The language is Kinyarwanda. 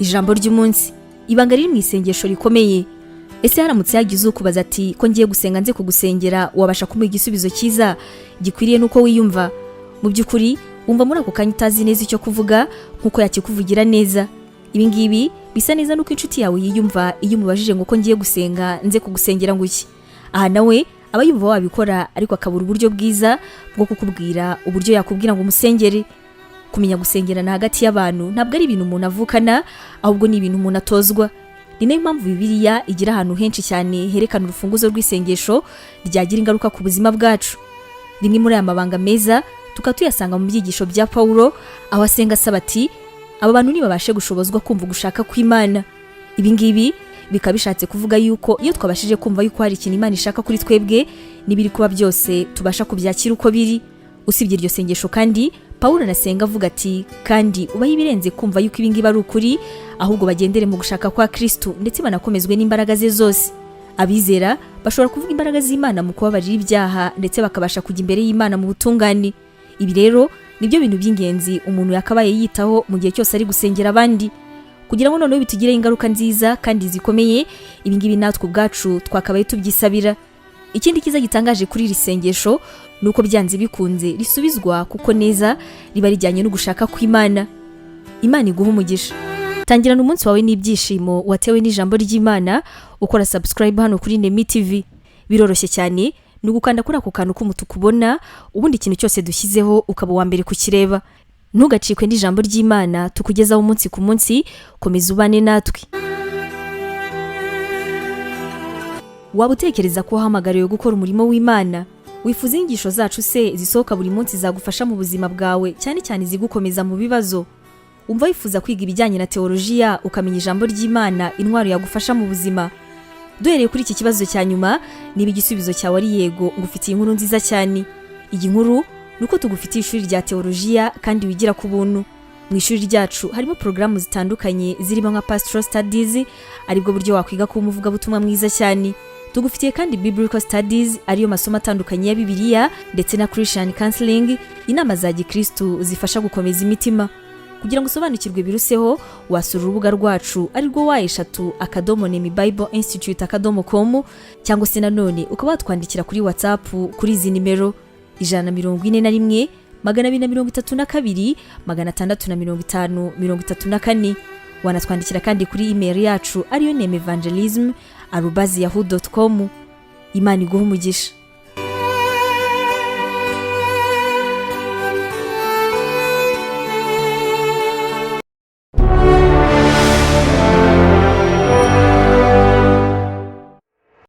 Ijambo ry'umunsi: ibanga riri mu isengesho rikomeye. Ese haramutse hagize ukubaza ati: "Ko ngiye gusenga, nze kugusengera?" Wabasha kumuha igisubizo cyiza gikwiriye n'uko wiyumva? Mu by'ukuri wumva muri ako kanya utazi neza icyo kuvuga nk'uko yakikuvugira neza. Ibi ngibi bisa neza n'uko inshuti yawe yiyumva iyo umubajije ngo: "Ko ngiye gusenga, nze kugusengera?" Ngo iki? Aha nawe aba yumva wabikora, ariko akabura uburyo bwiza bwo kukubwira uburyo yakubwira ngo umusengere. Kumenya gusengerana hagati y'abantu ntabwo ari ibintu umuntu avukana, ahubwo ni ibintu umuntu atozwa. Ni nayo mpamvu Bibiliya igira ahantu henshi cyane herekana urufunguzo rw'isengesho ryagira ingaruka ku buzima bwacu. Rimwe muri aya mabanga meza tukaba tuyasanga mu byigisho bya Pawulo, aho asenga asaba ati: "Aba bantu ntibabashe gushobozwa kumva ugushaka kw'Imana." Ibi ngibi bikaba bishatse kuvuga yuko iyo twabashije kumva yuko hari ikintu Imana ishaka kuri twebwe, n'ibiri kuba byose tubasha kubyakira uko biri. Usibye iryo sengesho kandi, Pawulo anasenga avuga ati: "Kandi ubahe ibirenze kumva yuko ibi ngibi ari ukuri, ahubwo bagendere mu gushaka kwa Kristu ndetse banakomezwe n'imbaraga ze zose." Abizera bashobora kuvuga imbaraga z'Imana mu kubabarira ibyaha, ndetse bakabasha kujya imbere y'Imana mu butungane. Ibi rero nibyo bintu by'ingenzi umuntu yakabaye yitaho mu gihe cyose ari gusengera abandi, kugira ngo noneho bitugireho ingaruka nziza kandi zikomeye. Ibi ngibi natwe ubwacu twakabaye tubyisabira. Ikindi cyiza gitangaje kuri iri sengesho ni uko byanze bikunze risubizwa, kuko neza riba rijyanye no gushaka kw'Imana. Imana iguha umugisha. Tangirana umunsi wawe n'ibyishimo watewe n'ijambo ry'Imana ukora subscribe hano kuri Nemi TV. Biroroshye cyane, ni ugukanda kuri ako kantu k'umutuku ubona, ubundi ikintu cyose dushyizeho ukaba uwa mbere kukireba. Ntugacikwe n'ijambo ry'Imana tukugezaho umunsi ku munsi. Komeza ubane natwe. Waba utekereza ko wahamagariwe gukora umurimo w'Imana? Wifuza inyigisho zacu se zisohoka buri munsi zagufasha mu buzima bwawe, cyane cyane izigukomeza mu bibazo? Wumva wifuza kwiga ibijyanye na teolojiya, ukamenya ijambo ry'Imana, intwaro yagufasha mu buzima? Duhereye kuri iki kibazo cya nyuma, niba igisubizo cyawe ari yego, ngufitiye inkuru nziza cyane. Iyi nkuru ni uko tugufitiye ishuri rya teolojiya kandi wigira ku buntu. Mu ishuri ryacu harimo porogaramu zitandukanye zirimo nka pastoral studies, aribwo buryo wakwiga kuba umuvugabutumwa mwiza cyane. Tugufitiye kandi biblical studies, ariyo masomo atandukanye ya Bibiliya, ndetse na Christian counseling, inama za gikristu zifasha gukomeza imitima. Kugira ngo usobanukirwe biruseho, wasura urubuga rwacu, arirwo www.nemibibleinstitute.com, cyangwa se nanone ukaba watwandikira kuri WhatsApp kuri izi nimero: 141 232 650 34. Wanatwandikira kandi kuri email yacu, ariyo nemevangelism@yahoo.com. Imana iguha umugisha.